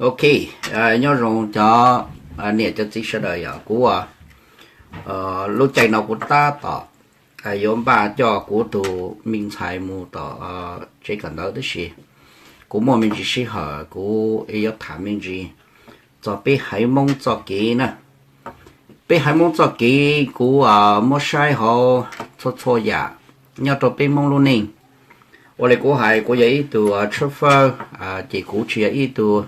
Ok, nyob zoo cov niam cov txiv sawv daws, yog kuv lub caij no kuv tab tom yuav npaj coj kuv tus me ntxhais mus tom tsev kawm ntawv, tab sis kuv muaj me ntsis sij hawm kuv yuav tham me ntsis txog peb haiv Hmoob txoj kev na. Peb haiv Hmoob txoj kev kuv muab saib hauv txhua txhua yam nyob rau peb Hmoob lub neej. Ua li kuv hais, kuv yog ib tug tshawb fawb, ces kuv tsis yog ib tug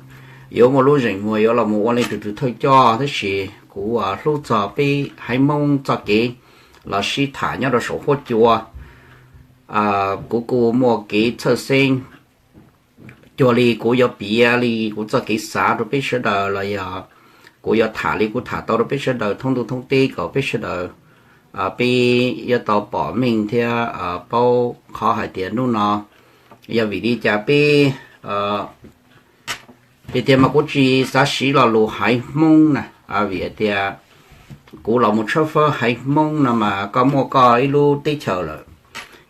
yuav muaj lub zeem muag yuav los mus ua leej twg tus thawj coj, tab sis kuv hlub txog peb haiv Hmoob txoj kev los sib tham nyob rau saum huab cua. Kuv kuj muaj kev txhawj xeeb cuag li kuv yuav piav li kuv txoj kev xav rau peb sawv daws los yog kuv yuav tham li kuv tham tau rau peb sawv daws thoob ntuj thoob teb kom peb sawv daws peb yuav tau pom meej thiab paub qhov hais tias hnub no yog vim li cas peb tiag tiag mas kuv tsis xav siv lo lus haiv Hmoob na, vim hais tias kuv los mus tshawb fawb haiv Hmoob no mas koj muaj koj ib lub teb chaws lawm,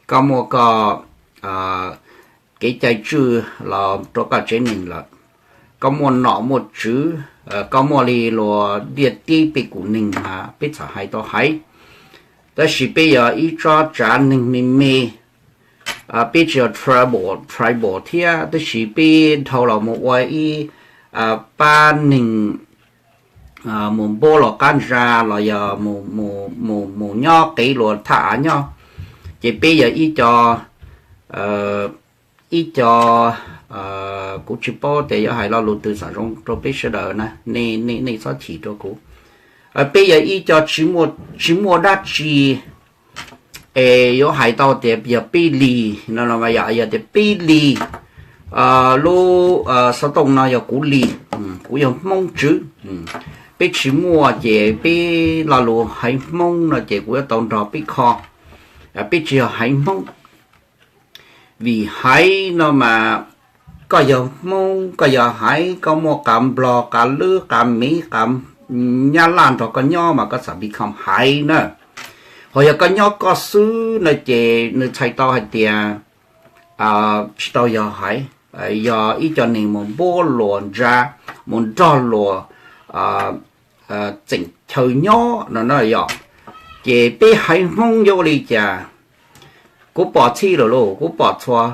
koj muaj koj kev cai tswj los rau koj tsev neeg lawm, koj muaj nom muaj tswv, koj muaj li luag ntiaj teb peb kum neeg mas peb txham hais tau haiv. Tab sis peb yog ib tsob tsav neeg me me, peb tsis yog tribal, tribal thiab, tab sis peb dhau los mus ua ib pab neeg mus npuab luag qab ntsa los yog mus nyob qev luag thaj av nyob, ces peb yog ib co ib co, kuv tsis paub tias yuav hais lo lus twg xam zoo rau peb sawv daws na, nej txhob chim rau kuv. Peb yog ib co tsis muaj dab tsi es yuav hais tau tias yog peb li no, yog tias peb li, lub xov tooj no yog kuv li, kuv yog Hmoob Tswv. Peb tsis muaj ces peb lo lus haiv Hmoob no ces kuv yuav tau nrog peb kho, peb tsis yog haiv Hmoob. Vim haiv no mas koj yog Hmoob, koj yog haiv, koj muaj qav Nplog, qav Lwb, qav Miv, qav Nyab Laj nrog koj nyob mas koj txawm become haiv na. Ho yog koj nyob koj xwb no ces nws txhais tau hais tias tsis tau yog haiv, yog ib co neeg mus npuab luag ntsa, mus nrog luag txeem chaw nyob no na yom. Ces peb haiv Hmoob yuav ua li cas? Kuv pom txhij lawm lauj, kuv pom txhua,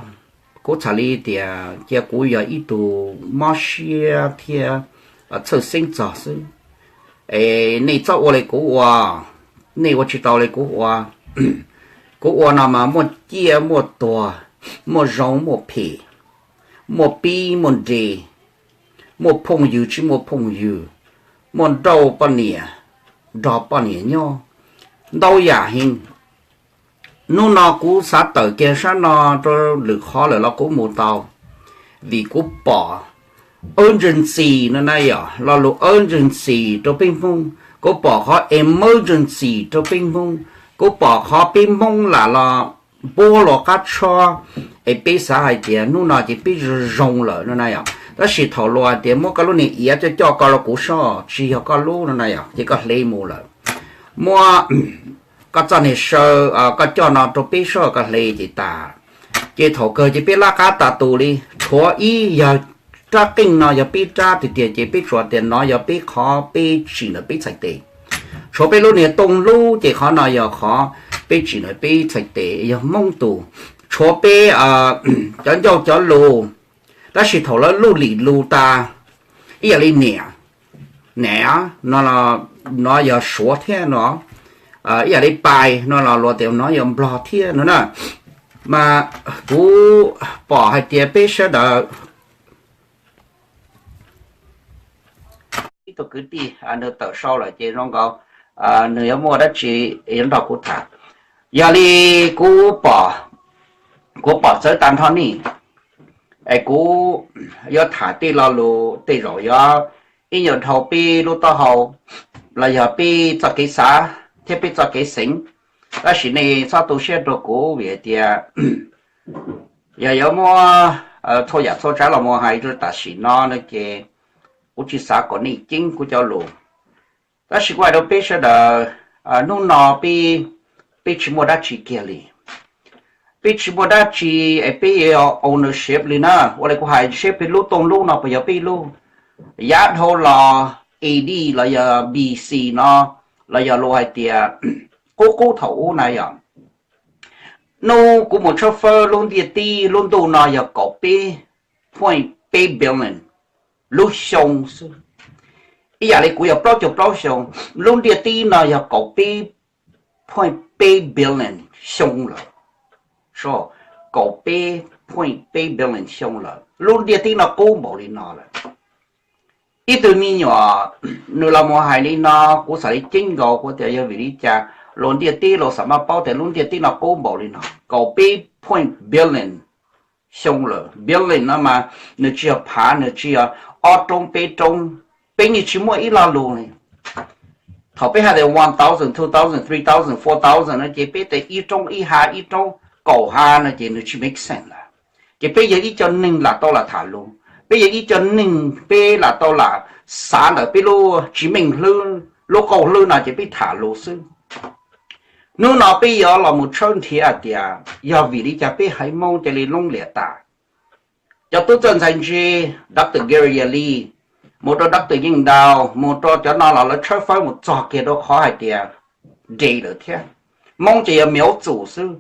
kuv txhais li tias cia kuv yog ib tug mob siab thiab txhawj xeeb txog xwb. Es nej txhob ua li kuv ua, nej ua tsis tau li kuv ua. Kuv ua no mas muaj ciaj muaj tuag, muaj zoo muaj phem, muaj pib muaj nres, muaj phooj ywg tsis muaj phooj ywg, muaj nrauj poj niam nrog poj niam nyob, ntau yam heev. Hnub no kuv xav tawm kiag sab no rau lwm qhov lawm los kuv mus tau, vim kuv pom urgency no na yom, lo lus urgency rau peb Hmoob, kuv pom qhov emergency rau peb Hmoob, kuv pom qhov peb Hmoob lam los npuab luag qab tshob, es peb xav hais tias hnub no ces peb zoo zoo lawm no na yom. Tab sis thaum luag hais tias muab koj lub niag iav coj coj koj rau kuv soj, tsis yog koj lub no na yom, ces koj hle mus lawm. Muab koj txoj niag saw koj coj no rau peb soj koj hle ces tas. Ces thaum kawg ces peb lab qab tas tus li, tshuav ib yog rab qeej no yog peb rab tiag tiag ces peb tsuas tias no yog peb qhov peb tsim ntawm peb txhais tes. Tshuav peb lub niag tooj lub ces qhov no yog qhov peb tsim ntawm peb txhais tes yog Hmoob tus. Tshuav peb cov ncauj cov lus, tab sis thaum lawv luj lim lus tas, ib yam li niam, niam no, no yog Suav thiab no, ib yam li pais no los luag tias no yog Nplog thiab no na. Mas kuv pom hais tias peb sawv daws, ib tug kwv tij nws tawm sau lawm ces zoo nkaus nws yuav muaj dab tsi yuav nrog kuv tham. Yog li kuv pom, kuv pom txawv tag nrho nej, es kuv yuav tham tej lo lus tej zaum yuav ib nyuag dhau peb lub taub hau los yog peb txoj kev xav thiab peb txoj kev xeev. Tab sis nej txhob tu siab rau kuv vim hais tias yog yuav muab txhua yam txhua tsav los mus hais rau tam sim no no ces kuv tsis xav kom nej ceeb kuv cov lus. Tab sis kuv hais rau peb sawv daws, hnub no peb, peb tsis muaj dab tsi kiag li. Peb tsis muaj dab tsi es peb yuav ownership li na. Ua li kuv hais, seb peb lub tooj lub no puas yog peb lub? Yav dhau los A D los yog B C no, los yog luag hais tias qub qub thaum ub na yog, nub kuv mus tshawb fawb lub ntiaj teb lub ntuj no yog kaum peb point peb billion lub xyoo xwb. Ib yam li kuv yog plaub caug plaub xyoo, lub ntiaj teb no yog kaum peb point peb billion xyoo lawm. Kaum peb point peb billion xyoo lawm, lub ntiaj teb no qub npaum li no lawm. Ib tug me nyuam nws los mus hais li no, kuv xav li ceeb nkaus, kuv tias yog vim li cas lub ntiaj teb los xav maj paub tias lub ntiaj teb no qub npaum li no, kaum peb point billion xyoo lawm. Billion no mas nws tsis yog phav, nws tsis yog ob roob peb roob, peb yeej tsis muaj ib lo lus li. Thaum peb hais tias one thousand, two thousand, three thousand, four thousand no ces peb tias ib roob ib hav, ib roob kaum hav no ces nws tsis make sense lawm. Ces peb yog ib co neeg lam tau lam tham lus, peb yog ib co neeg peb lam tau lam xav ntawm peb lub tsis meej hlwb, lub qauj hlwb no ces peb tham lus xwb. Hnub no peb yuav los mus tshawb nrhiav hais tias yog vim li cas peb haiv Hmoob cia li loob liam tas. Cov tub txawj ntxhais ntse, Doctor Gary Yali, mus rau Doctor Yeej Dau, mus rau cov no los lawv tshawb fawb mus txog kiag rau qhov hais tias de lawm thiab. Hmoob ces yog miav txus xwb.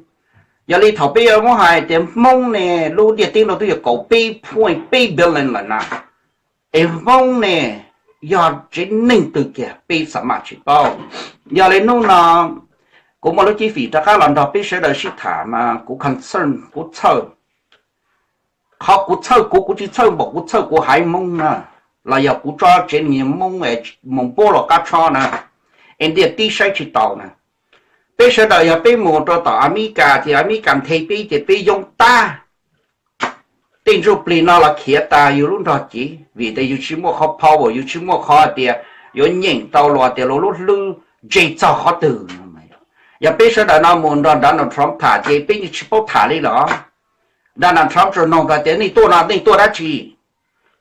Yog li thaum peb yuav muab hais tias Hmoob ne, lub ntiaj teb no twb yog kaum peb point peb billion lawm na, es Hmoob ne yog tsev neeg twg kiag peb xav maj tsis paub. Yog li hnub no kuv muaj lub cib fim rov qab los nrog peb sawv daws sib tham mas kuv concern, kuv txhawj. Qhov kuv txhawj kuv, kuv tsis txhawj npaum kuv txhawj kuv haiv Hmoob na, los yog kuv tsob tsev neeg Hmoob mus npuab los qab tshob na, es ntiaj teb saib tsis taus na. Peb sawv daws yog peb mus rau tom Amelikas ces Amelikas nthe peb ces peb yoob tag. Tej ntsuj plig no los khiav tas yus lub nrog cev vim tias yus tsis muaj qhov power, yus tsis muaj qhov hais tias yuav nyeem tau los tias luag lub hlwb ntse txog qhov twg. Yog peb sawv daws no mus nrog Donald Trump tham ces peb yeej tsis paub tham li lawm. Donald Trump tsuas nug tau tias nej tuaj no nej tuaj dab tsi?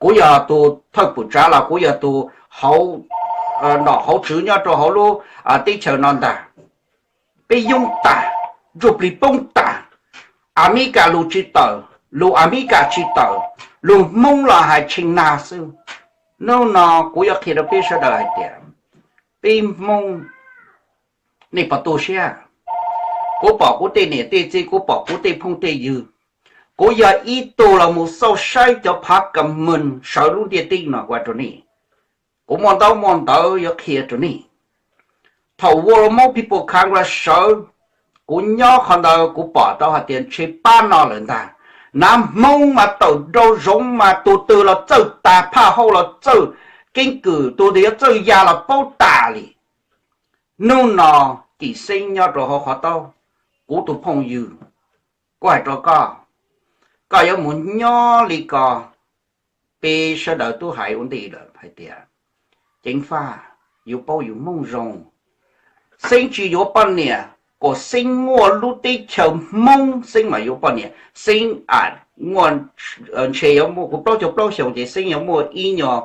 Kuv yog tus thawj pwm tsav los kuv yog tus nom hauv tswv nyob rau hauv lub teb chaws no ntag. Peb yoob tas, ntsuj plig poob tas, Amelikas lus tsis tawm, lus Amelikas tsis tawm, lus Hmoob los hais tshee nag xwb. Hnub no kuv yuav qhia rau peb sawv daws hais tias peb Hmoob, nej puas tu siab? Kuv pom kuv tej niam tej txiv, kuv pom kuv tej phooj tej ywg, kuv yog ib tug los mus xauj saib cov phav ka mws sawv lub ntiaj teb no ua rau nej. Kuv muaj ntaub muaj ntawv yuav qhia rau nej. Thaum Waromung People Congress sawv, kuv nyob qhov ntawd kuv pom tau hais tias ntshe pab no lawm ntag. Nav Hmoob mas tawm nrau zoov mas tus twg los txawj tas, phaj hauj los txawj, keeb kwm tus twg yuav txawj ya los paub tas li. Hnub no Kim Xeeb nyob rau hauv qhov taub, kuv tus phooj ywg, kuv hais rau koj, koj yuav mus nyob li ko. Peb sawv daws twb hais ua ntej lawm hais tias Ceev Faj, yus paub yus Hmoob zoo, Xeeb tsis yuav poj niam, kom Xeeb muaj lub teb chaws Hmoob Xeeb mam yuav poj niam. Xeeb a, ntshe yuav muaj, kuv plaub caug plaub xyoos ces Xeeb yuav muaj ib nyuag,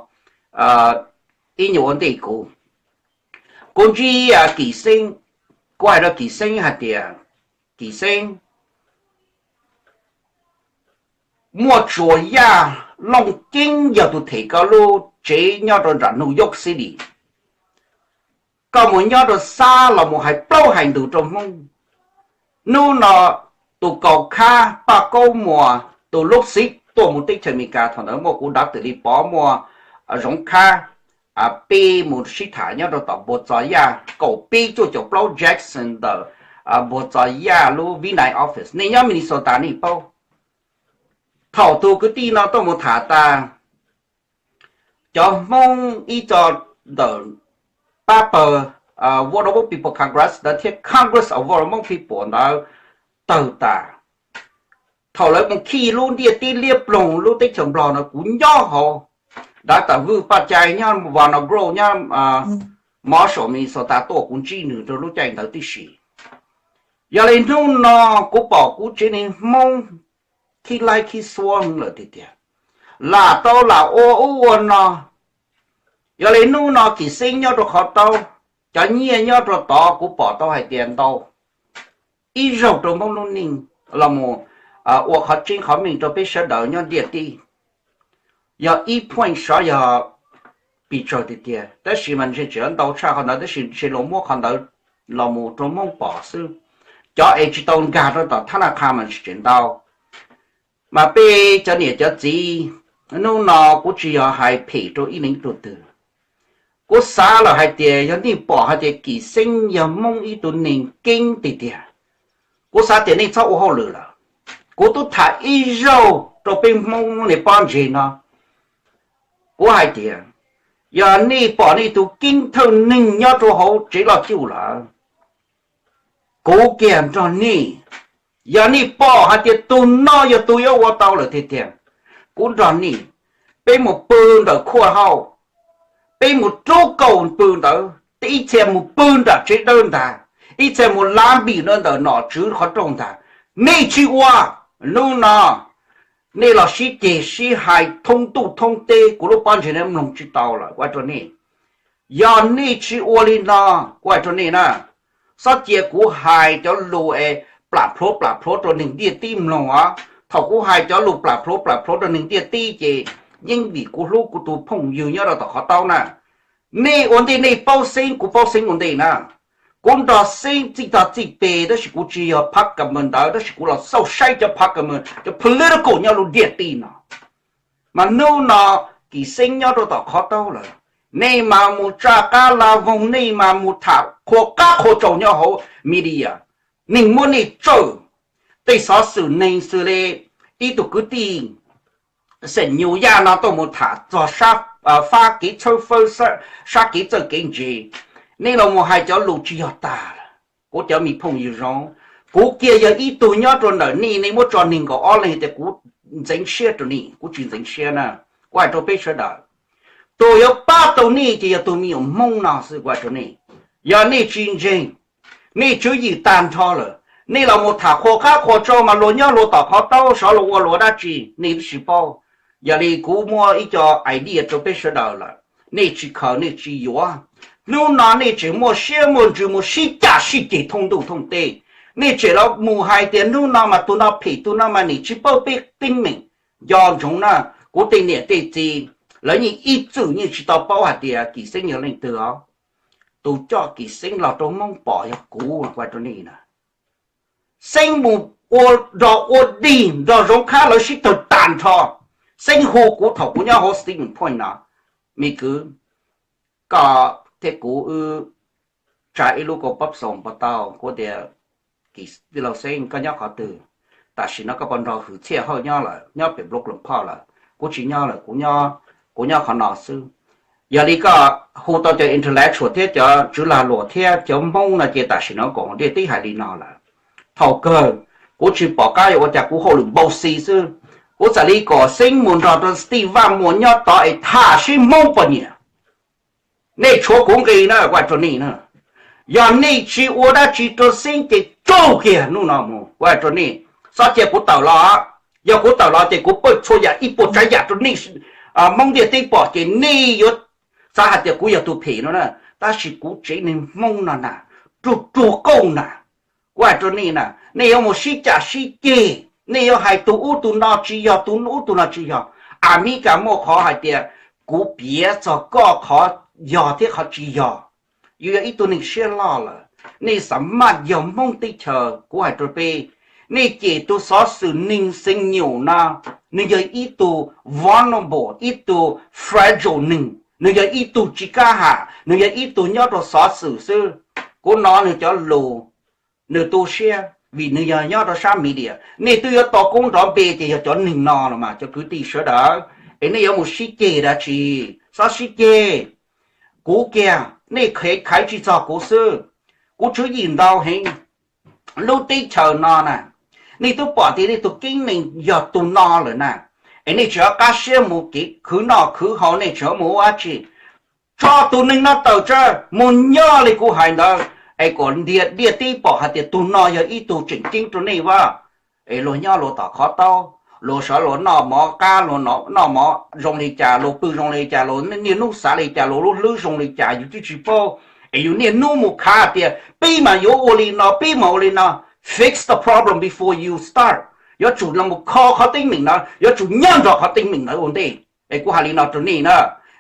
ib nyuag ua ntej kuv. Kuv ntsib Kim Xeeb, kuv hais rau Kim Xeeb hais tias, Kim Xeeb, muaj tsuas Yaj Looj Ceeb yog tus them koj lub tsev nyob rau nram New York City. Koj mus nyob rau Xab los mus hais plaub hais ntug rau Hmoob. Hnub no tus kaum khab Paj Kaub Muas, tus lub xiv tuaj mus teb chaws Amelikas, thaum ntawd muaj kuv Dav Twm Lis Pov, muaj Zoov Khab, peb mus sib tham nyob rau tom Npuag Txos Yaj kaum peb cuaj caum plaub Jackson ntawm Npuag Txos Yaj lub Vin Nai office. Nej nyob Minnesota nej paub. Thaum tus kwv tij no tuaj mus tham tas, cov Hmoob ib co ntawm pab pawg Waromung People Congress ntawd thiab Congress of Waromung People ntawd tawg tas. Thaum lawv mus khij lub ntiaj teb liab ploog lub teb chaws Nplog no, kuv nyob hauv. Dav Tam Vwj Paj Cai nyob Vanderbilt nyob Marshall, Minnesota tuaj, kuv ntsib nws rau lub caij ntawd tib si. Yog li hnub no kuv pom kuv tsev neeg Hmoob khib laib khib xuab lawm tiag tiag, lam tau lam ua ub ua no. Yog li hnub no Kim Xeeb nyob rau qhov taub, cov nyiaj nyob rau tod, kuv pom tau hais tias ntau ib zaug rau Hmoob lub neej los mus ua qhov tseeb qhov meej rau peb sawv daws nyob ntiaj teb. Yog ib point sov yog pes tsawg tiag tiag, tab sis mas ntshe tseem ntau tshaj qhov ntawd, tab sis ntshe luag muab qhov ntawd los mus rau Hmoob pom xwb. Cov es tsis tau nkag rau tom thab naj qha mas tseem ntau. Mas peb cov niam cov txiv, hnub no kuv tsis yog hais phem rau ib leej tug twg. Kuv xav lawm hais tias yog nej pom hais tias Kim Xeeb yog Hmoob ib tug neeg keeb tiag tiag, kuv xav tias nej txhob ua hauj lwm lawm. Kuv twb tham ib zaug rau peb Hmoob lub niag pob ntseg no, kuv hais tias yog nej pom nej tus keeb thawj neeg nyob rau hauv tsev loj cuj lawm, kuv kiag nrog nej. Yog nej pom hais tias tus no yog tus yuav ua tau lawm tiag tiag, kuv nrog nej, peb mus pw ntawm khuaj hauj, peb mus rub kaum pw ntawd, ib txhia mus pw nram tsev dawb ntag, ib txhia mus lav npim ntawm nom tswv qhov rooj ntag. Nej tsis ua, hnub no nej los sib ceg sib hais thoob ntuj thoob teb, kuv lub pob ntseg no mloog tsis tau lawm, kuv hais rau nej. Yog nej tsis ua li no, kuv hais rau nej na, txhob cia kuv hais cov lus es plam plhuav plam plhuav rau neeg ntiaj teb mloog os. Thaum kuv hais cov lus plam plhuav plam plhuav rau neeg ntiaj teb ces yeej vim kuv hlub kuv tus phooj ywg nyob rau tom qhov taub na. Nej ua ntej nej paub Xeeb, kuv paub Xeeb ua ntej na. Kuv nrog Xeeb txij tog txij pes, tab sis kuv tsis yog phab ka mws ntawd, tab sis kuv los xauj saib cov phab ka mws, cov political nyob lub ntiaj teb no. Mas hnub no Kim Xeeb nyob rau tom qhov taub lawm, nej mas mus tsa qab la voog, nej mas mus tham qhua qab qhua tsaus nyob hauv media, neeg muab nej tsawm. Tej xov xwm neeg xws li ib tug kwv tij Xeem Nyuj Yaj no tuaj mus tham txog fab kev txhawb fawb, sab kev txawj kev ntse, nej los mus hais cov lus tsis yog tag lawm. Kuv cov me phooj ywg zoo, kuv kiag yog ib tug nyob rau ntawm nej, nej muab tso neeg nkaum ob leeg tias kuv ntxeev siab rau nej, kuv tsis ntxeev siab na. Kuv hais rau peb sawv daws, tus yuav pab tau nej ces yog tus me nyuam Hmoob no xwb, kuv hais rau nej. Yog nej tsis ntseeg, nej tswv yim tag nrho lawm, nej los mus tham qhua qab qhua tsaus mas luag nyob luag tom qhov taub, sov luag ua luag dab tsi nej twb tsis paub. Yog li kuv muaj ib co idea rau peb sawv daws lawm, nej tsis khaws nej tsis yuav. Hnub no nej tseem muaj siab muaj ntsws mus sib cam sib ceg thoob ntuj thoob teb. Nej tseem los mus hais tias hnub no mas tus no phem, tus no mas nim tsis paub peb teeb meem. Nco ntsoov na, kuv tej niam tej txiv, lawv yeej ib txwm yeej tsis tau paub hais tias Kim Xeeb yog leej twg os. Tus coj Kim Xeeb los rau Hmoob pom yog kuv, kuv hais rau nej na. Xeeb mus ua, nrog ua dig nrog Zoov Khab lawv sib tawg tag nrho. Xeeb hu kuv thaum kuv nyob hauv Stevens Point no, me kwv, koj thiab kuv wb tsa ib lub kau pab xoos puas tau? Kuv tias, Tij laug Xeeb, koj nyob qhov twg? Tam sim no koj puas nrog Hwm Txhiaj Hawj nyob lawm, nyob pem Brooklyn Park lawm? Kuv tsis nyob lawm, kuv nyob qhov no xwb. Yog li koj hu tau cov intellectual thiab cov tswv lag luam thiab cov Hmoob no ces tam sim no koom ntiaj teb hais li no lawm. Thaum kawg kuv tsis pom qab yuav ua cas, kuv hauj lwm npau xi xwb. Kuv txawm li kom Xeeb mus nrog rau Steve Vaj Muas nyob tod es tham sib Hmoob poj niam. Nej tshuav kuv nqi na, kuv hais rau nej na. Yog nej tsis ua dab tsi rau Xeeb ces tsaug kiag hnub no mus, kuv hais rau nej. Txhob cia kuv tawm los, yog kuv tawm los ces kuv pawj txhua yam ib puas tsav yam rau nej Hmoob ntiaj teb pom ces nej yuav xav hais tias kuv yog tus phem no na. Tab sis kuv tsev neeg Hmoob no na, ruaj ruaj qauj na. Kuv hais rau nej na, nej yuav mus sib cam sib ceg, nej yuav hais tus ub tus no tsis yog, tus ub tus no tsis yog. Amelikas muaj qhov hais tias, kuv piav txog koj qhov yog thiab qhov tsis yog. Yus yog ib tug neeg siab loj lawm, nej xav maj yog Hmoob teb chaws. Kuv hais rau peb, nej cem tus xov xwm neeg Xeeb Nyuj no, nws yog ib tug vulnerable, ib tug fragile neeg, nws yog ib tug tsis kam ham, nws yog ib tug nyob rau xov xwm xwb. Kuv hnov nws cov lus, nws tu siab vim nws yog nyob rau sab media. Nej twb yuav tau koob nrov npe tias yog cov neeg no los mas, cov kwv tij sawv daws, es nej yuav mus sib ceg dab tsi? Txhob sib ceg. Kuv kiag, nej khaiv tsis txog kuv xwb. Kuv tswv yim ntau heev. Lub teb chaws no na, nej twb pom tias nej tus keeb neeg yog tus no lawm na, es nej tseem qab siab mus kev khwv noj khwv haus, nej tseem mus ua dab tsi? Tso tus neeg no tawm tsam mus nyob li kuv hais ntawd, es kom ntiaj teb pom hais tias tus no yog ib tug tseem ceeb rau nej vaj. Es luag nyob luag tom qhov taub, luag sawv luag noj mov qab, luag noj mov zoo li cas, luag pw zoo li cas, luag niaj hnub xav li cas, luag lub hlwb zoo li cas yus twb tsis paub. Es yus niaj hnub mus khav tias peb mas yuav ua li no, peb mas ua li no. Fix the problem before you start. Yuav tsum los kho qhov teeb meem ntawd, yuav tsum nyob nrog qhov teeb meem ntawd ua ntej. Es kuv hais li no rau nej na,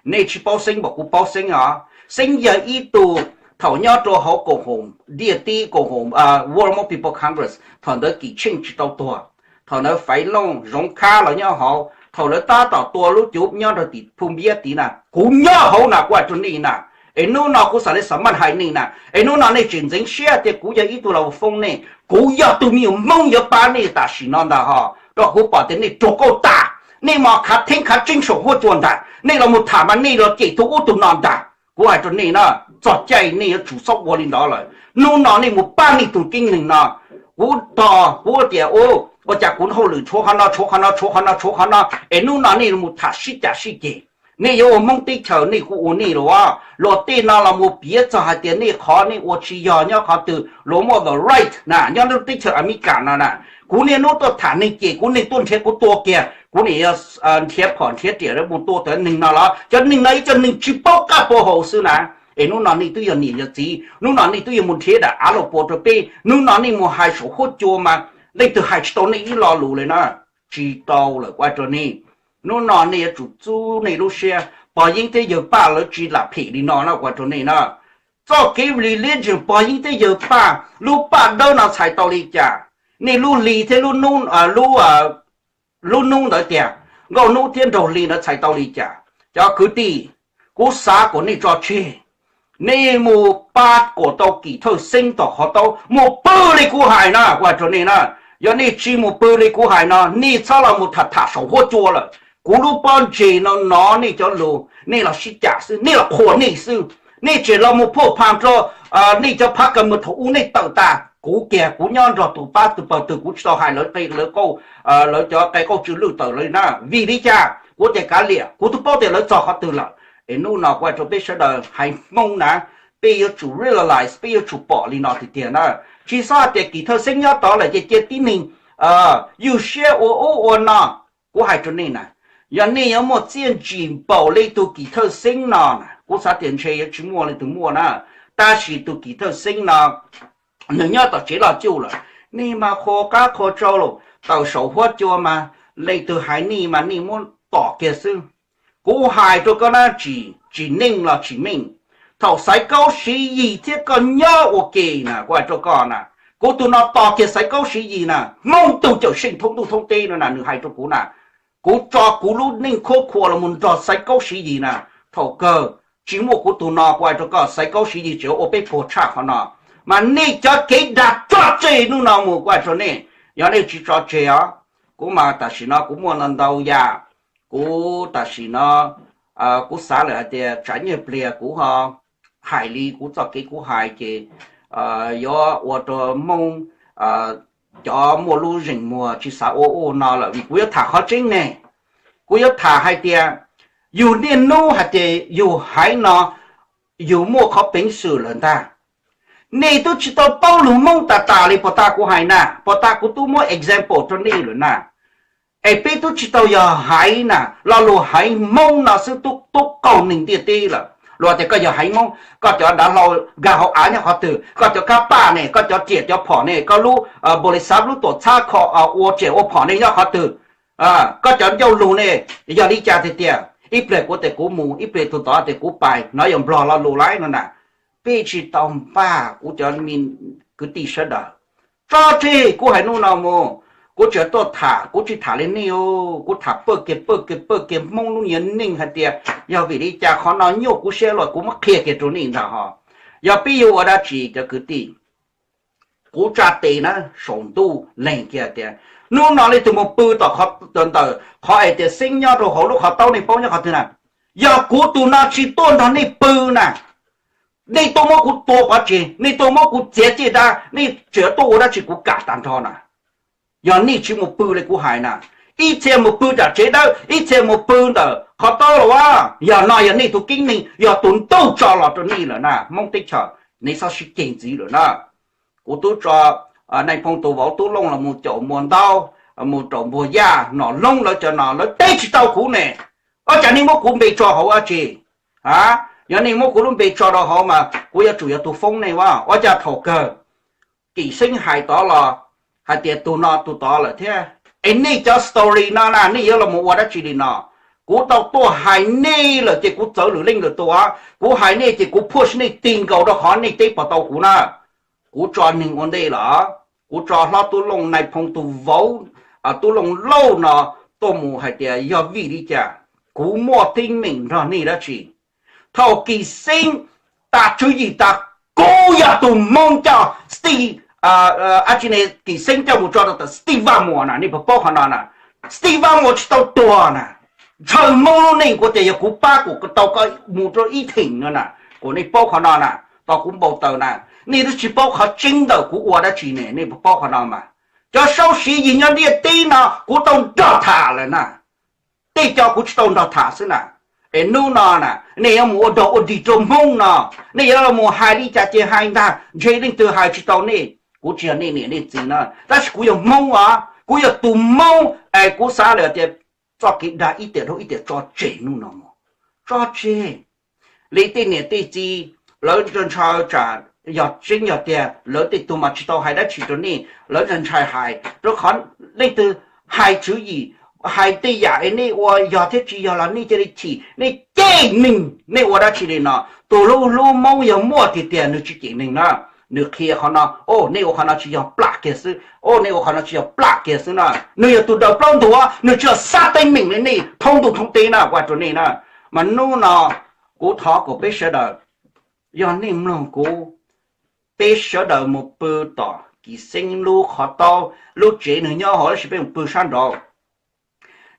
Nej tsis paub Xeeb npaum kuv paub Xeeb os. Xeeb yog ib tug thaum nyob rau hauv koom haum diaj tib, koom haum World Hmong People Congress, thaum ntawd Kim Tsheej tsis tau tuag, thaum ntawd Faiv Looj, Zoov Khab los nyob hauv, thaum lawv tab tom tua lub cuv nyob rau tim Phu Npiab tid na, kuv nyob hauv na, kuv hais rau nej na. Es hnub no kuv xav li xav maj hais nej na, es hnub no nej tseem ntxeev siab tias kuv yog ib tug los foob nej. Kuv yog tus me nyuam Hmoob yuav pab nej tam sim no ntag ho, rau qhov kuv pom tias nej ruam kauj tas, nej mos khav theeb khav tseeb saum huab cua ntag, nej los mus tham mas nej los cem tus ub tus no ntag. Kuv hais rau nej na, txog caij nej yuav tsum xav ua li ntawd lawm. Hnub no nej mus pab nej tus keeb neeg no. Kuv tog kuv tias, ua cas kuv hauj lwm tshuav qhov no tshuav qhov no tshuav qhov no tshuav qhov no, es hnub no nej mus tham sib cav sib ceg. Nej yuav ua Hmoob teb chaws nej kuj ua nej los, luag tej no los mus piav txog hais tias nej qhov nej ua tsis yog nyob qhov twg, luag muaj the right na, nyob lub teb chaws Amelikas no na. Kuv niaj hnub tuaj tham neeg ces kuv neeg tuaj nrhiav kuv tua kiag, kuv nim yuav nrhiav phom nrhiav riam mus tua cov neeg no los cov neeg no ib cov neeg tsis paub qab paub hau xwb na. Es hnub no nej twb yog niam yog txiv, hnub no nej twb yuav mus nrhiav daim av los pua rau peb, hnub no nej mus hais saum huab cua mas leej twg hais tsis tau nej ib lo lus li na. Tsis tau lawm kuv hais rau nej. Hnub no nej yuav tsum txub nej lub siab, pog yeeb thiab yawg paj lawv tsis lam phem li no na, kuv hais rau nej na. Txoj kev religion pog yeeb thiab yawg paj, lub paj dawb no txhais tau li cas? Nej lub hli thiab lub hnub ntawd tias, nkauj hnub thiab nraug hli ntawd txhais tau li cas? Cov kwv tij, kuv xav kom nej tso tseg, nej mus pab kom tau Kim Thawj Xeeb tom qhov taub, mus pw li kuv hais na, kuv hais rau nej na. Yog nej tsis mus pw li kuv hais no, nej txhob los mus tham tham saum huab cua lawm. Kuv lub pob ntseg no hnov nej cov lus, nej los sib cam xwb, nej los qhuas nej xwb. Nej tseem los mus phuaj pha rau nej cov phab ka mws thaum ub nej tawm tas. Kuv kiag kuv nyob nrog tus pab tus pawg twg kuv tsis tau hais lawv qe lawv qauj, lawv cov qe qauj tsw lwj tawm lawv li na. Vim li cas? Kuv tias kav liam, kuv twb paub tias lawv txog qhov twg lawm. Es hnub no kuv hais rau peb sawv daws haiv Hmoob na, peb yuav tsum realize, peb yuav tsum pom li no tiag tiag na. Tsis txhob hais tias Kim Thawj Xeeb nyob tod lawm ces cia tib neeg ywj siab ua ub ua no. Kuv hais rau nej na, yog nej yuav muaj txiaj ntsig npaum li tus Kim Thawj Xeeb no na, kuv xav tias ntshe yuav tsis muaj leej twg muaj na. Tab sis tus Kim Thawj Xeeb no nws nyob tom tsev loj cuj lawm, nej mas qhuas qab qhuas tsau los tawm saum huab cua mas leej twg hais nej mas nej muab tom kiag xwb. Kuv hais rau koj na, tsis tsis neej los tsis meej, thaum Xaiv Kaub Siv Yis thiab koj nyob ua ke na, kuv hais rau koj na, kuv tus no tos kiag Xaiv Kaub Siv Yis na, Hmoob tug cawm seej thoob ntuj thoob teb no na, nws hais rau kuv na. Kuv tso kuv lub neej khuab khua los mus nrog Xaiv Kaub Siv Yis na. Thaum kawg tsis muaj kuv tus no, kuv hais rau koj, Xaiv Kaub Siv Yis tseem ua peb puas tshaj qhov no. Mas nej cov kev dag tso tseg hnub no mus, kuv hais rau nej, yog nej tsis tso tseg os, kuv mas tam sim no kuv muaj ntau ntau yam. Kuv tam sim no kuv xav lawm hais tias tsam nyiaj pliag kuv ho hais li kuv txoj kev kuv hais ces yuav ua rau Hmoob cov muaj lub zeem muag tsis xav ua ua no lawm, vim kuv yuav tham qhov tseeb ne. Kuv yuav tham hais tias yus niaj hnub hais tias yus haiv no yus muaj qhov peev xwm lawm ntag. Nej twb tsis tau paub lus Hmoob tas tas li, puas tas kuv hais na, puas tas kuv twb muab example rau nej lawm na. Es peb twb tsis tau yog haiv na, lo lus haiv Hmoob no xwb twb qaug neeg ntiaj teb lawm. Luag tias koj yog haiv Hmoob, koj cov dav hlau nkag hauv av nyob qhov twg, koj cov kab paj ne, koj cov riam cov phom ne, koj lub npaum li xav lub tuam txhab kho ua riam ua phom ne nyob qhov twg, koj cov ncauj lus ne, yog li cas tiag tias ib pliag kuv tias kuv mus, ib pliag tus tod tias kuv pais, no yog Nplog lo lus laiv no na. Peb tsis tau npaj, kuv cov kwv tij sawv daws, tso tseg, kuv hais hnub no mus, kuv tseem tuaj tham, kuv tsis tham li nej, kuv tham pawg kiag pawg kiag pawg kiag Hmoob lub niag neej hais tias yog vim li cas qhov no nyuaj kuv siab los kuv muab qhia kiag rau nej ntag ho. Yog peb yuav ua dab tsi cov kwv tij, kuv tsa tes na saum ntuj lees kiag tias hnub no leej twg mus pw tom ntawm qhov es tias Xeeb nyob rau hauv lub qhov taub, nej paub nyob qhov twg na? Yog kuv tus no tsis tuaj nrog nej pw na, nej tuaj muab kuv tua pov tseg, nej tuaj muab kuv txiav caj dab, nej tseem tuaj ua dab tsi kuv kam tag nrho na. Yog nej tsis mus pw li kuv hais na, ib txhia mus pw nram tsev dawb, ib txhia mus pw ntawm qhov taub los as, yog no yog nej tus keeb neeg, yog tus ntuj tso los rau nej lawm na. Hmoob teb chaws, nej txhob sib ceg ntxiv lawm na. Kuv twb tso Nais Phoo tus vauv Tub Looj los mus caum Muas Ntaub, mus caum Npuag Yaj, Nom Loob lawv cov no, lawv teb tsis tau kuv ne. Ua cas nej muab kuv npe tso hauv dab tsi? A, yog nej muab kuv lub npe tso rau hauv mas kuv yuav tsum yog tus foob nej as. Ua cas thaum kawg Kim Xeeb hais tod los hais tias tus no tus tod lawm thiab? Es nej cov story no na nej yuav los mus ua dab tsi li no? Kuv tau tuaj hais nej lawm ces kuv txawv lwm leej lwm tus. Kuv hais nej ces kuv phuaj sim neej tig nkaus rau qhov nej teb puas tau kuv na. Kuv tso neeg ua ntej lawm, kuv tso hlob Tub Looj Nais Phoo tus vauv, Tub Looj Lauj no tuaj mus hais tias yog vim li cas kuv muaj teeb meem nrog nej dab tsi. Thaum Kim Xeeb tas tswv yim tas, kuv yog tus Hmoob coj Steve, Kim Xeeb coj mus tso rau tom Steve Vaj Muas na, nej puas paub qhov no na? Steve Vaj Muas tsis tau tuag na, ntshaw Hmoob lub neej kuv tias yog kuv pab kuv tau koj mus rau ib theem no na, kuv nej paub qhov no na, tau kuv npau taws na. Nej twb tsis paub qhov tseeb ntawm kuv ua dab tsi ne, nej puas paub qhov no mas? Cov saub siv yig nyob ntiaj teb no kuv tau nrog tham lawm na, tej co kuv tsis tau nrog tham xwb na. Es hnub no na nej yuav mus ua dog ua dig rau Hmoob no, nej yuav los mus hais li cas ces hais ntag, ntshe leej twg hais tsis tau nej. Kuv tsis yog nej niam nej txiv na, tab sis kuv yog Hmoob os, kuv yog tus Hmoob es kuv xav lawm tias txoj kev dag ib tiam dhau ib tiam tso tseg hnub no mus, tso tseg. Li tej niam tej txiv lawv ntshai tsam yog tseeb yog tiag lawv tej tug mas tsis tau hais dab tsi rau nej, lawv ntshai ntshai hais rau qhov leej twg hais tswv yim, hais tej yam es nej ua yog thiab tsis yog los nej cia li chim, nej cem neeg, nej ua dab tsi li no. Tus hlub hlub Hmoob yog muaj tiag tiag nws tsis cem neeg na, nws qhia qhov no, o nej ua qhov no tsis yog plam kiag xwb, o nej ua qhov no tsis yog plam kiag xwb na. Nws yog tus daws plaub ntug, nws tsis yog xav teeb meem li nej thoob ntuj thoob teb na, kuv hais rau nej na. Mas hnub no kuv thov kom peb sawv daws, yog nej mloog kuv, peb sawv daws mus pw tom Kim Xeeb lub qhov taub, lub tsev nws nyob hauv, tab sis peb mus pw sab nraud.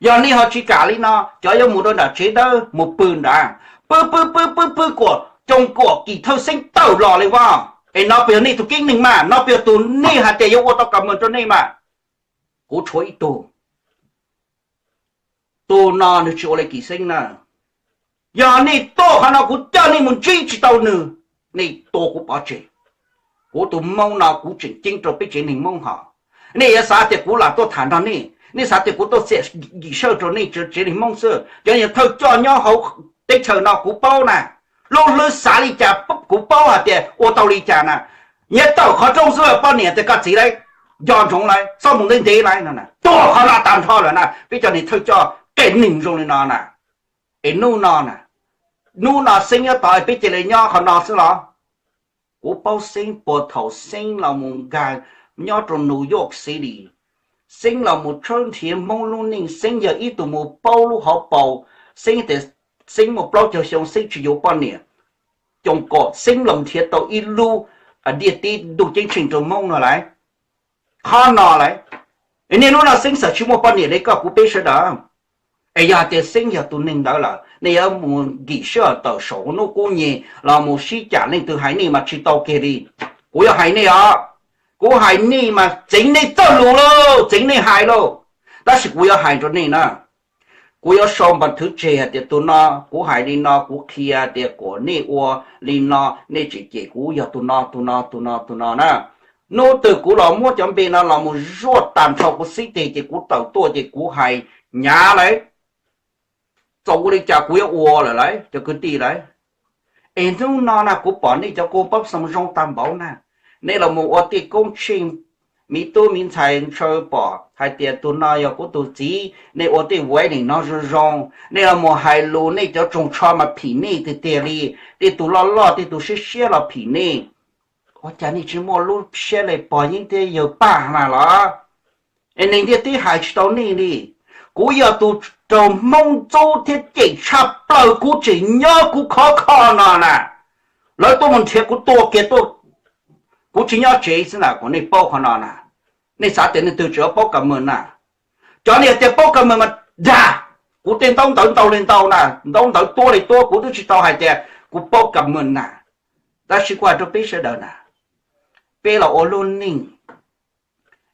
Yog nej ho tsis kam li no, cov yuav mus rau nram tsev dawb mus pw nrad, pw pw pw pw pw kuam coom kuam Kim Thawj Xeeb tawm los li as. Es no puas yog nej tus keeb neeg mas? No puas yog tus nej hais tias yuav ua tau kam mws rau nej mas? Kuv tshuav ib tug, tus no nws tsis ua li Kim Xeeb na. Yog nej tuaj qhov no kuv coj nej mus ntsib tsis tau nws, nej tua kuv pov tseg. Kuv tus Hmoob no kuv tseem ceeb rau peb tsev neeg Hmoob hos. Nej yuav xav tias kuv lam tuaj tham nrog nej, nej xav tias kuv tuaj txiam yim sawj rau nej tsev neeg Hmoob xwb. Cov niag thawj coj nyob hauv teb chaws no kuv paub na, lub hlwb xav li cas kuv paub hais tias ua tau li cas na. Nyias tawm qhov rooj xwb poj niam tias koj txiv lauj, nco ntsoov lauj, txhob mus ntev ntev lauj no. Tuag qhov no tag nrho lawm na, peb cov niag thawj coj qias neeg zoo li no na. Es hnub no na, hnub no Xeeb nyob tod peb cia li nyob qhov no xwb los? Kuv paub Xeeb puag thaum Xeeb los mus nkag nyob rau New York City, Xeeb los mus tshawb nrhiav Hmoob lub neej, Xeeb yog ib tug mus paub lub hauv paus. Xeeb tias Xeeb muaj plaub caug xyoo Xeeb tsis yuav poj niam, coom kom Xeeb los nrhiav tau ib lub ntiaj teb ntuj ceeb tsheej rau Hmoob no lauj. Qhov no lauj, es niaj hnub no Xeeb txawm tsis muaj poj niam li koj kuv peb sawv daws. Es yog hais tias Xeeb yog tus neeg ntawd lawm, nej yuav mus nkim sij hawm tawm saum hnub qub nyeg los mus sib cam leej twg hais nej mas tsis tau kiag li. Kuv yuav hais nej os, kuv hais nej mas txeev nej txoj lus lauj, txeev nej hais lauj. Tab sis kuv yuav hais rau nej na, kuv yuav sau npas thwv tseg hais tias tus no kuv hais li no, kuv qhia tias kom nej ua li no, nej tseem cem kuv yog tus no tus no tus no tus no na. Hnub twg kuv los muab cov npe no los mus zuaj tag nrho kuv xib teg ces kuv tawm tuaj ces kuv hais hnyav lauj. Txaus ua li cas kuv yuav ua lawm lauj cov kwv tij lauj. Es hnub no na kuv pom nej cov kua paub xoo zoo tag npaum na, nej los mus ua tej koob tsheej, me tub me ntxhais ntshaw pom hais tias tus no yog kuv tus txiv, nej ua tej wedding no zoo zoo, nej los mus hais lus, nej cov tsoos tsho mas phim nej tiag tiag li. Tej tus loj loj tej tus siab siab los phim nej. Ua cas nej tsis muaj lub siab li pog yeeb thiab yawg paj na los? Es neeg ntiaj teb hais tsis tau nej li. Kuv yog tus raug Hmoob ntxub thiab cem tshaj plaws, kuv tseem nyob kuv khov kho no na. Lawv tuaj mus nrhiav kuv tua kiag tuaj, kuv tsis nyob tsev xwb na, kom nej paub qhov no na. Nej xav tias neeg twg tseem paub ka mws na? Cov niag tias paub ka mws mas dag, kuv tej ntaub ntawv ntau li ntau na, ntaub ntawv tuab li tuab, kuv twb tsis tau hais tias kuv paub ka mws na. Tab sis kuv hais rau peb sawv daws na, peb los ua lub neej,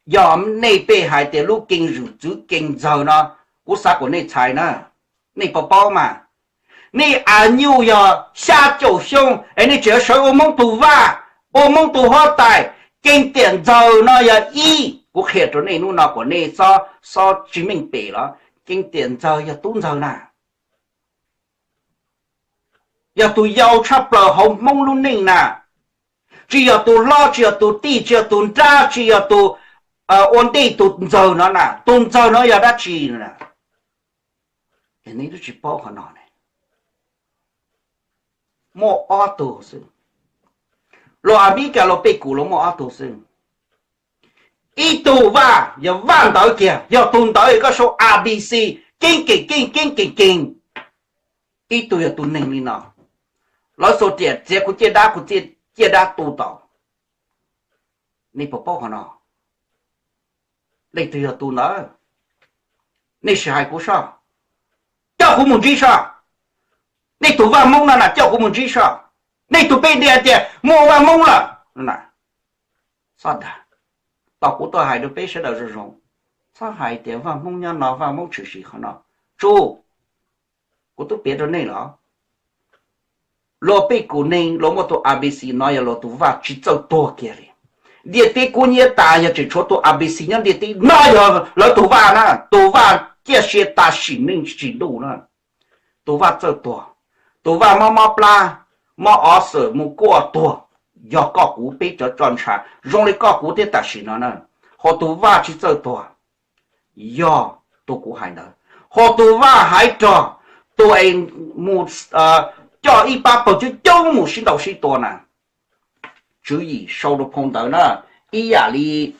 yog nej peb hais tias lub keeb zwm txwv keeb ntxawg no, kuv xav kom nej txhais na, nej puas paub mas? Nej a nyuj yog xya caum xyoo es nej tseem sawv ua Hmoob tus vaj, ua Hmoob tus huab tais. Keeb tiam ntxawg no yog ib, kuv qhia rau nej hnub no kom nej xob tsis meej pem los, keeb tiam ntxawg yog tub ntxawg na, yog tus yau tshaj plaws hauv Hmoob lub neej na. Tsis yog tus hlob, tsis yog tus tij, tsis yog tus nrab, tsis yog tus ua ntej, tus ntxawg no na. Tus ntxawg no yog dab tsi na? Nej twb tsis paub qhov no ne. Muaj ob tug xwb. Luag Amelikas luag pej kum luag muaj ob tug xwb. Ib tug vaj yog vaj ntawd kiag, yog tus ntawd koj sau A B C, keeb keem keej keeb keem keem. Ib tug yog tus neeg li no. Lawv xuas riam txiav kuv ciaj dab, kuv ciaj dab tu tau. Nej puas paub qhov no? Leej twg yog tus ntawd? Nej sim hais kuv soj, coj kuv mus ntsib soj. Nej tus vaj Hmoob no na coj kuv mus ntsib soj. Nej tus peb tias tias muaj vaj Hmoob lawm. Txhob dag, tos kuv tuaj hais rau peb sawv daws zoo zoo. Txhob hais tias vaj Hmoob nyob no, vaj Hmoob tshwm sim qhov no. Tsuj, kuv twb piav rau nej los, luag pej kum neeg luag muaj tus A B C no yog luag tus vaj tsis txawj tuag kiag li. Ntiaj teb kub hnyiab tas yog tseem tshuav tus A B C nyob ntiaj teb no yog lawv tus vaj na, tus vaj ciaj sia tas sim neej tsis ntuj na. Tus vaj txawj tuag, tus vaj mob mob plab, mob ov xwm mus kuaj tuag, yog koj kuv peb cov tso ntsha zoo li koj kuv thiab tam sim no na. Ho tus vaj tsis txawj tuag, yog tus kuv hais ntawd, ho tus vaj hais rog, tus es mus coj ib pab pawg coob coob mus sib ntaus sib tua na. Tswv yim sau rau phau ntawv na, ib yam li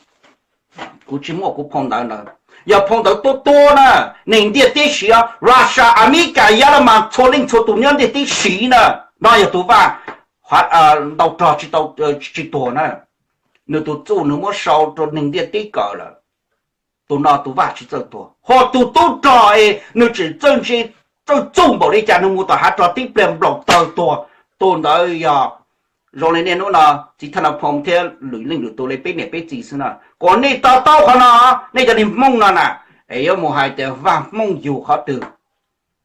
kuv tsis muaj kuv phau ntawv ntawd. Yog phau ntawv tuab tuab na, neeg ntiaj teb siv, Russia, Amelikas, Yelemas, txhua leej txhua tus nyob ntiaj teb siv na. No yog tus vaj ntau rog tsis tau, tsis tuag na. Nws tus txuj nws muab sau rau neeg ntiaj teb kawm lawm. Tus no tus vaj tsis txawj tuag, ho tus tub rog es nws tseem txawj ntse, txawj txuj npaum li cas nws mus tom hav rog tib pliag nplaum tawg tuag. Tus ntawd yog zoo li niaj hnub no txiv Thaj Nab Phoo thiab lwm leej lwm tus li peb niam peb txiv xwb na. Kom nej to taub qhov no, nej cov neeg Hmoob no na, es yuav mus hais tias vaj Hmoob yug qhov twg.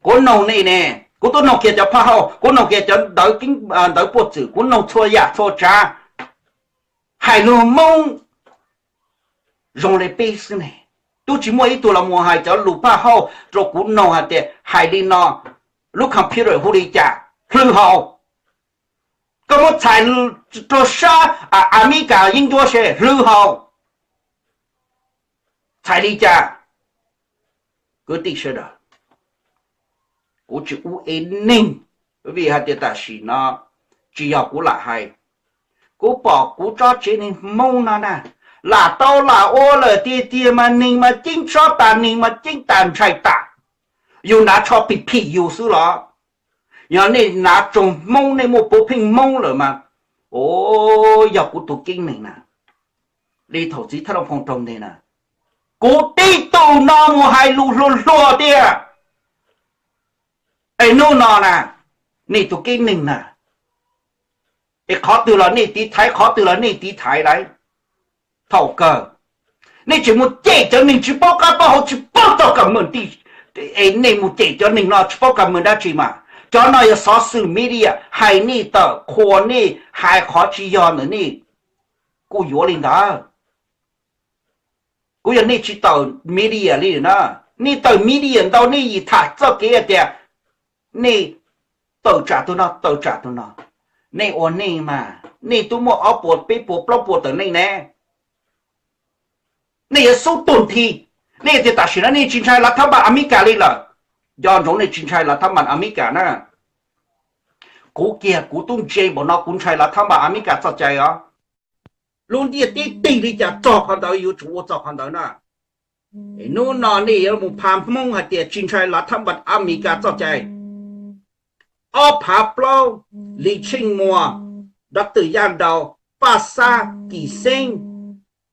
Kuv noog nej ne, kuv twb noog kiag cov phaj hauj, kuv noog kiag cov ntawv puaj txwm, kuv noog txhua yam txhua tsav. Hais lus Hmoob zoo li peb xwb ne. Twb tsis muaj ib tug los mus hais cov lus phaj hauj rau kuv noog hais tias hais li no, lub computer hu li cas, hlwb hau. Koj muab txhais rau sab Amelikas yeeb ncuab seb hlwb hau. Txhais li cas? Kwv tij sawv daws, kuv tsis ua ev neeg, vim hais tias tam sim no tsis yog kuv lam hais. Kuv pom kuv tsob tsev neeg Hmoob no na, lam tau lam ua lawm tiag tiag mas neeg mas ceeb tsob tas, neeg mas ceeb tas ntshai tas. Yus hnav tsho phim phim yus xwb los? Yog nej hnav tsoog Hmoob, nej muaj puav pheej Hmoob lawm mas, o, yog kuv tus keeb neeg na. Li thaum txiv Thaj Nab Phoo raug nteg na, kuv tib tug no mus hais lus hluas hluas tiag. Es hnub no na, nej tus keeb neeg na, es qhov twg los nej tiv thaiv, qhov twg los nej tiv thaiv lauj. Thaum kawg nej tseem mus cem cov neeg tsis paub qab paub hau, tsis paub txog kam mem, es nej mus cem cov neeg no tsis paub kam mem dab tsi mas. Cov no yog xov xwm media hais nej tawm, qhuas nej, hais qhov tsis yog ntawm nej, kuj yuav li ntawd. Kuv yog nej tsis tawm media li na. Nej tawm media ntau, nej yim tham txoj kev hais tias nej tawm tsam tus no, tawm tsam tus no. Nej ua neej mas nej twb muaj ob puas peb puas plaub puas tawm neej ne. Nej yuav xub tuag nthi. Nej tias tam sim no nej tsis ntshai lav thab npas Amelikas li lawm. Nco ntsoov, nej tsis ntshai lav thab npas Amelikas na. Kuv kiag kuv tub ntse npaum no kuv ntshai lav thab npas Amelikas txoj cai os. Lub ntiaj teb tig li cas txog qhov ntawd yuav tsum ua txog qhov ntawd na. Hnub no nej yuav mus pha Hmoob hais tias tsis ntshai lav thab npas Amelikas txoj cai. Ob phav plaub, Lis Tsheej Muas, Doctor Yaj Nraus, Paj Xab, Kim Xeeb,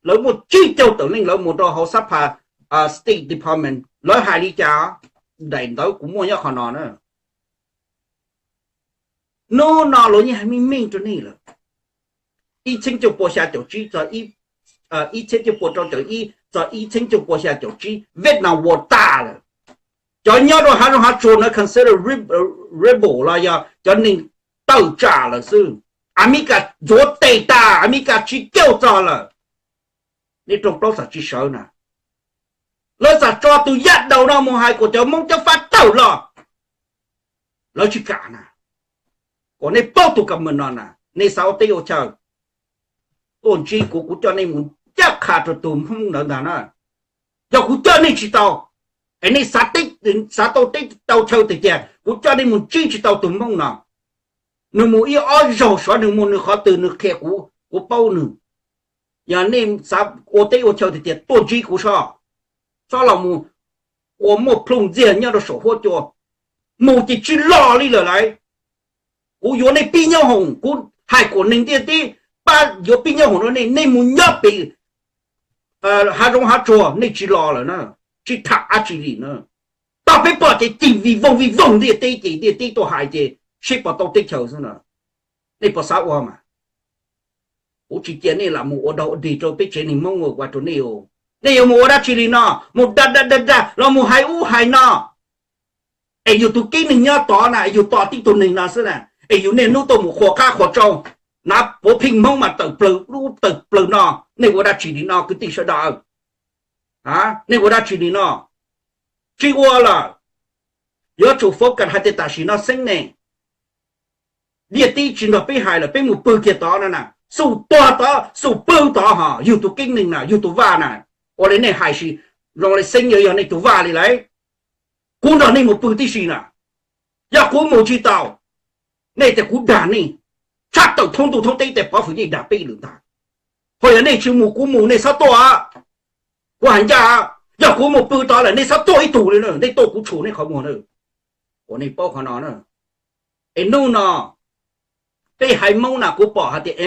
lawv muaj tsib caug tawm leej lawv mus rau hauv xab phas State Department, lawv hais li cas? Daim ntawv kuv muaj nyob qhov no na. Hnub no luag yeej hais meej meej rau nej lawm. Ib txheeb cuaj pua xya caum tsib txog ib txheeb cuaj pua rau caum ib txog ib txheeb cuaj pua xya caum tsib, Vietnam War tas lawm. Cov nyob rau hav zoov hav tsuag no consider rebel los yog cov neeg tawm tsam lawm xwb. Amelikas ntxuav tes tas, Amelikas tsis caum txog lawm. Nej rooj plaub xam tsis sawv na. Lawv xam tso tus Yaj Nraus no mus hais kom cov Hmoob cov fab tawm los, lawv tsis kam na. Kom nej paub tus kam mem no na, nej xav ua teb ua chaw tuaj ntsib kuv, kuv coj nej mus ncaj qha rau tus Hmoob ntawd ntag na. Yog kuv coj nej tsis tau, es nej xav teb xav tau teb tau chaw tiag tiag, kuv coj nej mus ntsib tsis tau tus Hmoob no. Nws mus ib ob zaug xyov nws mus nws qhov twg, nws qhia kuv, kuv paub nws. Yog nej xav ua teb ua chaw tiag tiag tuaj ntsib kuv soj, txhob los mus ua muaj plhu ntxiag nyob rau saum huab cua. Mus ces tsis los li lawm lauj. Kuv yuav nej pib nyoob hoom, kuv hais kom neeg ntiaj teb pab yuav pib nyoob hoom rau nej, nej mus nyob pem hav zoov hav tsuag nej tsis los lawm na, tsis tham dab tsi li na. Tau peb pom ces cim vij voog vij voog ntiaj teb ces ntiaj teb tuaj hais ces seb puas tau teb chaws xwb na. Nej puas xav ua mas? Kuv tsis cia nej lam mus ua dog ua dig rau peb tsev neeg Hmoob ua rau nej. Nej yuav mus ua dab tsi li no, mus dag dag dag dag los mus hais ub hais no. Es yus tus kib neeg nyob tod na, yus tos tib tug neeg no xwb na, es yus niaj hnub tuaj mus qhuas qab qhuas tsau, nav puav pheej Hmoob mas tawm plaws ub tawm plaws no. Nej ua dab tsi li no kwv tij sawv daws? Nej ua dab tsi li no? Tsis ua lawm. Yuav tsum focus hais tias tam sim no xeeb ne, ntiaj teb tsis nrog peb hais lawm, peb mus pw kiag tod no na, xum tuag tod xum pw tod ho yug tus kib neeg na yug tus vaj na. Ua li nej hais sis zoo li xeeb yuav yog nej tus vaj li lauj? Kuv nrog nej mus pw tib si na. Yog kuv mus tsis tau, nej tias kuv dag nej, tshaj tawm thoob ntuj thoob teb tej pov fwm yeej dag peb lwm ntag. Ho yog nej tsis mus kuv mus nej txhob tuaj. Kuv hais ncaj, yog kuv mus pw tod lawm nej txhob tuaj ib tug li, nej tuaj kuv tshum nej qhov muag na. Ua nej paub qhov no na. Es hnub no peb haiv Hmoob na kuv pom hais tias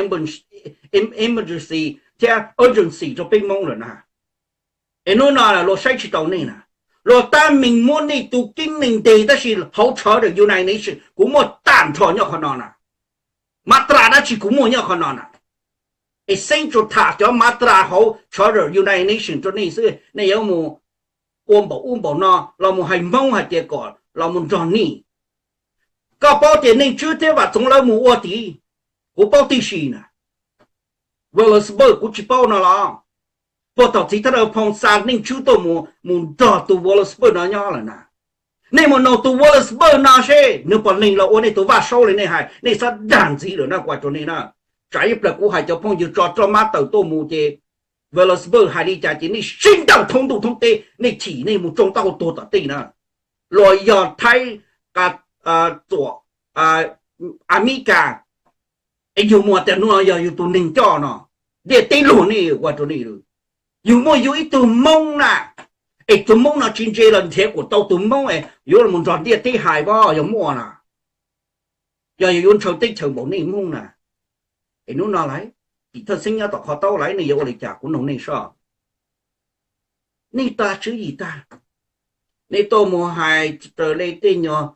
emergency thiab urgency rau peb Hmoob lawm na. Es hnub no luag saib tsis taus nej na, luag tab meeg muab nej tus kib neeg ntes tab sis hauv Charter United Nations kuv muaj tag nrho nyob qhov no na. Mab tras dab tsi kuv muaj nyob qhov no na. Es xeeb tsuas tham cov mab tras hauv Charter United Nations rau nej xwb, nej yuav mus ua npaum ub npaum no los mus hais Hmoob hais tias kom los mus nrog nej. Koj paub tias Neej Tswb thiab Vam Txoov lawv mus ua tid, kuv paub tib si na. Valencia kuv tsis paub no los, puag thaum txiv thawj daw phoo xa Neej Tswb tuaj mus nrog tus Valencia no nyob lawm na. Nej mus noog tus Valencia no seb nws puas lees los ua nej tus vaj saub li nej hais, nej txhob dag ntxiv lawm na kuv hais rau nej na. Tsam ib pliag kuv hais cov phooj ywg tso roj mab tawm tuaj mus ces Valencia hais li cas ces nej sib nrauj thoob ntuj thoob teb, nej chim nej mus tsoo taub hau tuag tom tej na. Los yog Thaib, Txuam, Amelikas, es yus mus tias hnub no yog yus tus neeg coj no, ntiaj teb luag nej ua rau nej. Yus muaj yus ib tug Hmoob na, es tus Hmoob no tsis ntse los nrhiav kom tau tus Hmoob es yuav los nrog ntiaj teb hais pab yog muaj na. Yog yus yuav ntshaw teb chaws npaum nej Hmoob na, es hnub no lawm, tim thawj xeeb nyob tom qhov taub lawm nej yuav ua li cas kuv noog nej soj. Nej tag tswv yim tag, nej tuaj mus hais raws li tej nyuag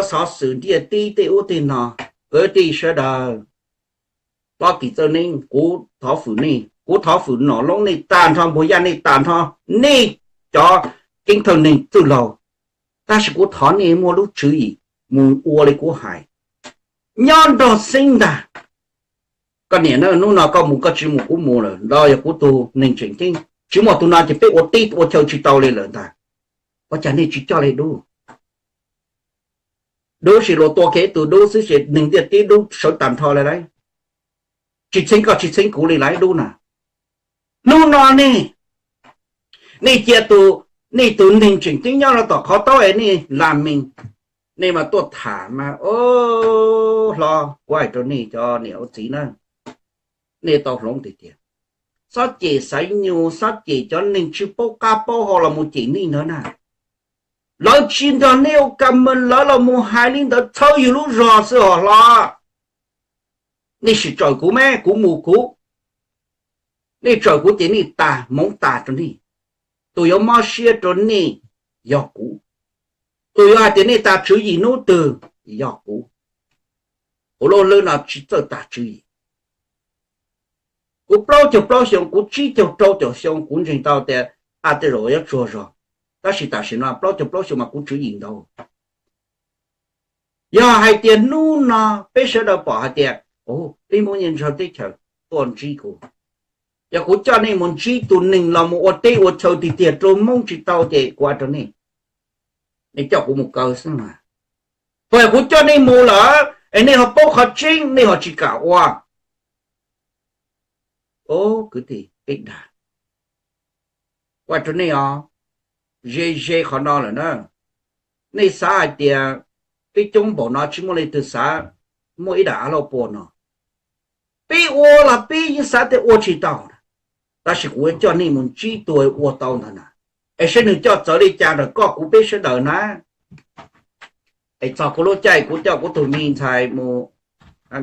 xov xwm ntiaj teb tej ub tej no. Kwv tij sawv daws, plaub tim txawj neeb, kuv thov fwm nej, kuv thov fwm Nom Loob nej tag nrho, Npuag Yaj nej tag nrho, nej cov ceeb thawj neeg txwj laug, tab sis kuv thov nej muaj lub tswv yim mus ua li kuv hais, nyob nrog xeeb ntag. Koj niam na, hnub no koj mus koj tsis mus kuv mus lawm, los yog kuv tus neeg tseem ceeb tsis muaj tus no ces peb ua teb ua chaw tsis tau li lawm ntag. Ua cas nej tsis coj li dub? Dub sis luag tua kiag ib tug dub xwb ces neeg ntiaj teb dub sawv tag nrho li lauj. Tsis txheeb koj tsis txheeb kuv li lauj dub na. Hnub no nej, nej cia tus, nej tus neeg tseem ceeb nyob rau tom qhov taub es nej lam mees, nej mas tuaj tham mas, o, hlob, kuv hais rau nej cov niam ua txiv na, nej tau hloov tiag tiag. Xob cem Xaiv Nyug, xob cem cov neeg tsis paub qab paub hau los mus cem nej ntawd na. Lawv tsis nrog nej ua ka me, lawv los mus hais li ntawd txhawb yus lub zog xwb os hlob. Nej sim tsaws kuv me, kuv mus kuv. Nej tsaws kuv ces nej tas hmoov tas rau nej. Tus yuav mob siab rau nej yog kuv. Tus yuav hais tias nej tas tswv yim hnub twg yog kuv. Kuv lub hlwb no tsis txawj tas tswv yim. Kuv plaub caug plaub xyoo, kuv tsib caug rau caum xyoo kuv ntseeg tau tias a tej zaum yuav tsuag zog, tab sis tam sim no plaub caug plaub xyoo mas kuv tswv yim ntau. Yog hais tias hnub no peb sawv daws pom hais tias peb Hmoob yeej ntshaw teb chaws tuaj ntsib kuv, yog kuv coj nej mus ntsib tus neeg los mus ua teb ua chaw tiag tiag rau Hmoob tsis tau ces kuv hais rau nej, nej coj kuv mus kaw xwb mas. Puas yog kuv coj nej mus lawm es nej ho paub qhov tseeb nej ho tsis kam ua? O, kwv tij peb dag, kuv hais rau nej os, ze ze qhov no lawm na. Nej xav hais tias peb coob npaum no tsis muaj leej twg xav muaj ib daim av lauj pua no. Peb ua los peb yeej xav tias ua tsis tau, tab sis kuv yuav coj nej mus ntsib tus ua tau ntawd na, es saib nws coj txawv li cas rau koj kuv peb sawv daws na. Es txog kuv lub caij kuv coj kuv tus me ntxhais mus,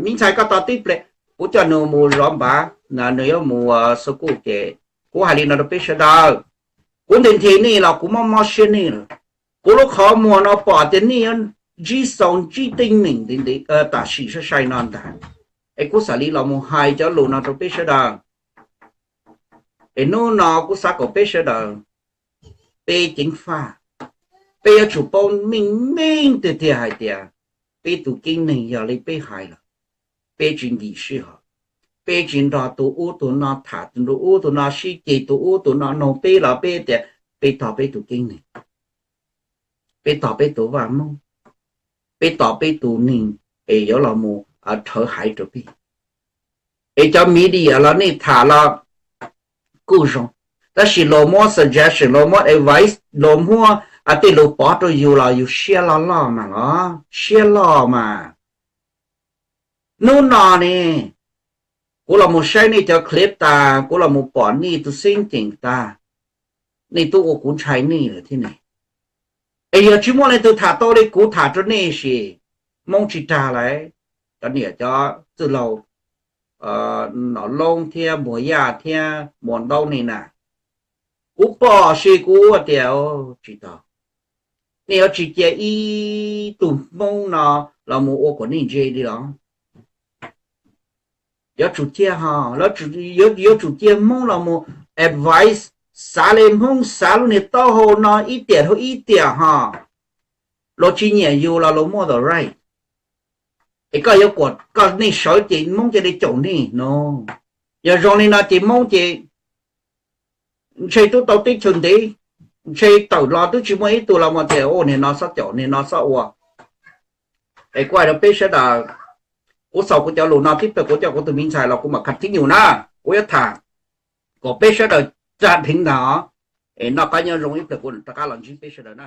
me ntxhais koj tos tib pliag, kuv coj nws mus zov npav, nws yuav mus xu kuj ces kuv hais li no rau peb sawv daws, kuv nti nthi nej los kuv mob mob siab nej lawm. Kuv lub qhov muag no pom tias nej yuav ntsib xaus ntsib teeb meem tam sim sai sai no ntag, es kuv xav li los mus hais cov lus no rau peb sawv daws. Es hnub no kuv xav kom peb sawv daws, peb ceev faj, peb yuav tsum paub meej meej tiag tiag hais tias peb tus keeb neeg yog li peb hais lawm, peb tsis nkim sij hawm, peb tsis nrog tus ub tus no tham, tus ub tus no sib ceg, tus ub tus no nug peb los peb tias peb tog peb tus keeb neeg, peb tog peb tus vaj hmoob, peb tos peb tus neeg es yuav los mus rhawv haiv rau peb. Es cov media los nej tham los kuj zoo, tab sis luag muab suggestion, luag muab advice, luag muab tej lus pov rau yus los yus siab loj loj mas los siab loj mas. Hnub no ne, kuv los mus saib nej cov clip tas, kuv los mus pom nej tus xeeb ceem tas, nej twb ua kuv ntshai nej lawm thiab ne. Es yog tsis muaj leej twg tham tau li kuv tham rau nej sis, Hmoob tsis rag lawm, cov niam cov txwj laug Nom Loob thiab Npuag Yaj thiab Muas Ntaub nej na, kuv pom sis kuv tias tsis tau. Nej yuav tsis cia ib tug Hmoob no los mus ua kom nej ntse li los? Yuav tsum cia ho, yuav tsum cia Hmoob los mus advice, xav li Hmoob xav lub niag taub hau no ib tiam dhau ib tiam ho. Luag tsis nyiam yus los luag muaj the right. Es koj yuav kom koj nej sawv ces Hmoob cia li caum nej no. Yog zoo li no ces Hmoob ces ntshe twb tau teb chaws ntev, ntshe tawm los twb tsis muaj ib tug los mus tias ua niag no xob caum niag no xob ua. Es kuv hais rau peb sawv daws, kuv xaus kuv cov lus no tib pliag kuv coj kuv tus me ntxhais los kuv mam continue na. Kuv yuav tham kom peb sawv daws tag dheev ntag. Es noj qab nyob zoo, ib pliag kuv rov qab los ntsib peb sawv daws na.